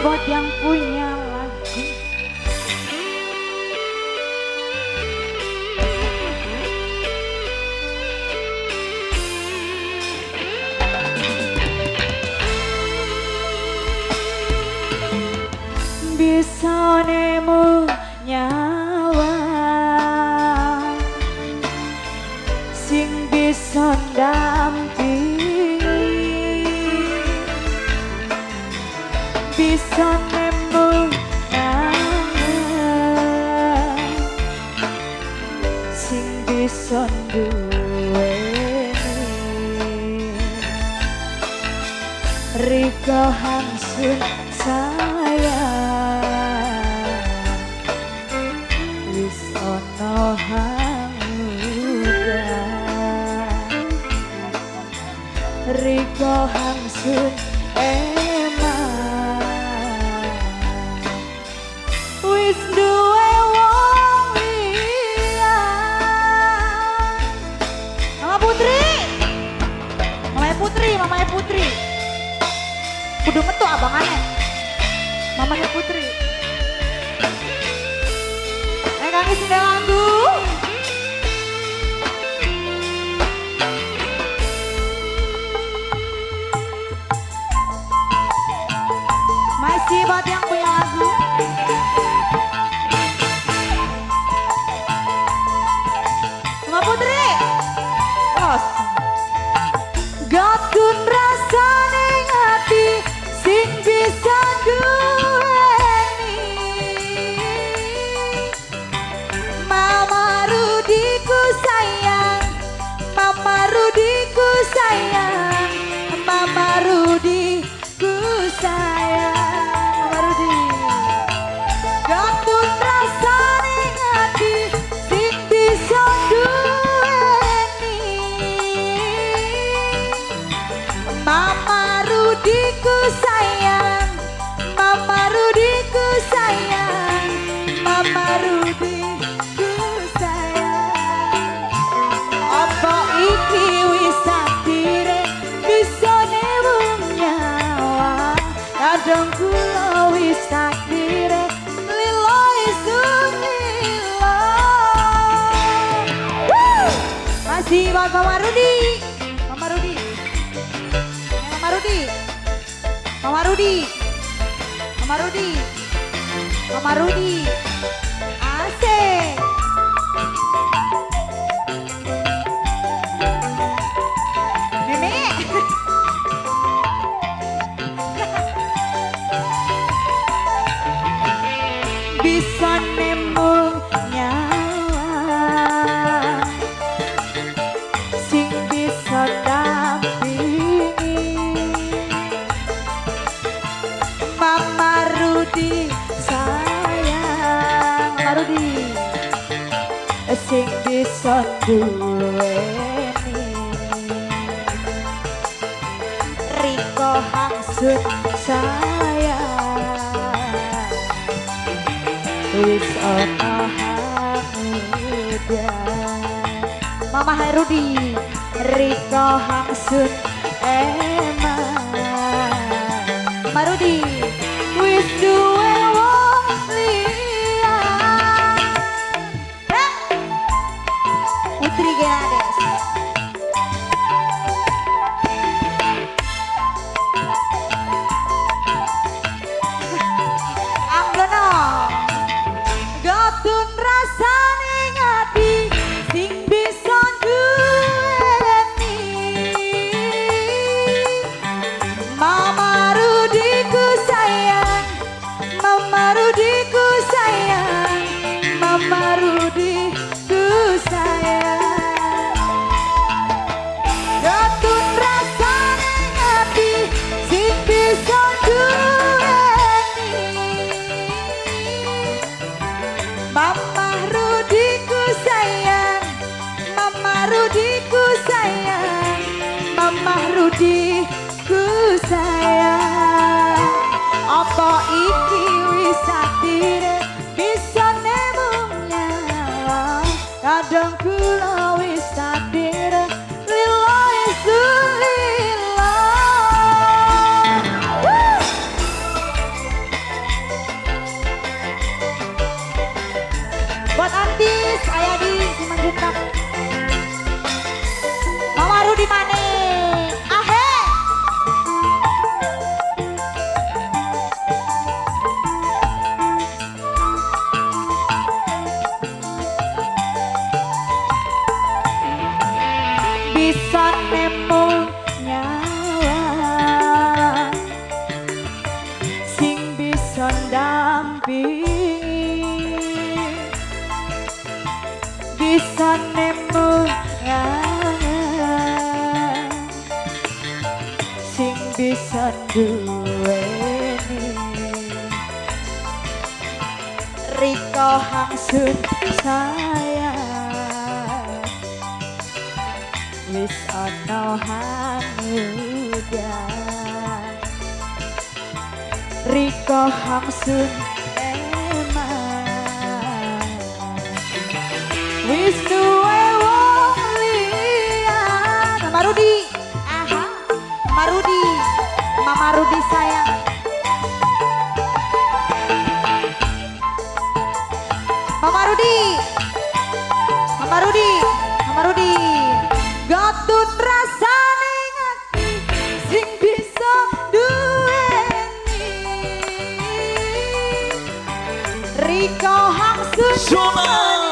Buat yang punya lagu. Bisa nemu nyawa sing bisa ndampingi, bisa nemu kangen sing bisa nduweni. Riko Hamsun sayang, wis ana hangudan. Riko Hamsun eman, wis duwe wong liya. Mama Putri. Mamanya Putri, mamanya Putri. Kudu metu abangane. Mamanya Putri. Eh kang isi lagu. Masih buat yang punya lagu. Mama Putri. Los. Gatun rasane ati sing bisa duweni. Mama Rudiku sayang, Mama Rudiku sayang, Mama Rudiku sayang. Mama Rudi. Gatun rasane ati sing bisa duweni. Mama Rudiku sayang, Mama Rudiku sayang, Mama Rudiku sayang. Apa iki wis takdire bisa nemu nyawa? Kadang kula wis takdire lilo isun lilo. Woo! Masih buat Mama Rudi. Mama Rudi. Eh, Mama Rudi. Mama Rudi. Mama Rudi. Mama Rudi. Asik. Nenek. Bisa nemu nyawa sing bisa dampingi. Mama Rudi sayang, Mama Rudi. Sing bisa duweni. Riko Hamsun sayang, wis ana hamudan. Mama Rudi. Riko Hamsun eman, Mama Rudi. Wis duwe wong liya. Eh. Putri Gerades. Anggono. Gatun rasane ati sing bisa duweni. Mama Rudiku sayang, Mama Rudiku sayang, Mama Rudiku sayang. Rudi maning. Ahe. Bisa nemu nyawa sing bisa ndampingi, bisa nemu ngangen sing bisa duweni. Riko Hangsun sayang, wis ana hangudan. Riko Hangsun eman, wis duwe wong liya. Mama Rudi, aha, Mama Rudi, Mama Rudi sayang. Mama Rudi, Mama Rudi, Mama Rudi. Gatut rasane ngati sing bisa duweni. Riko Hangsun. Zona.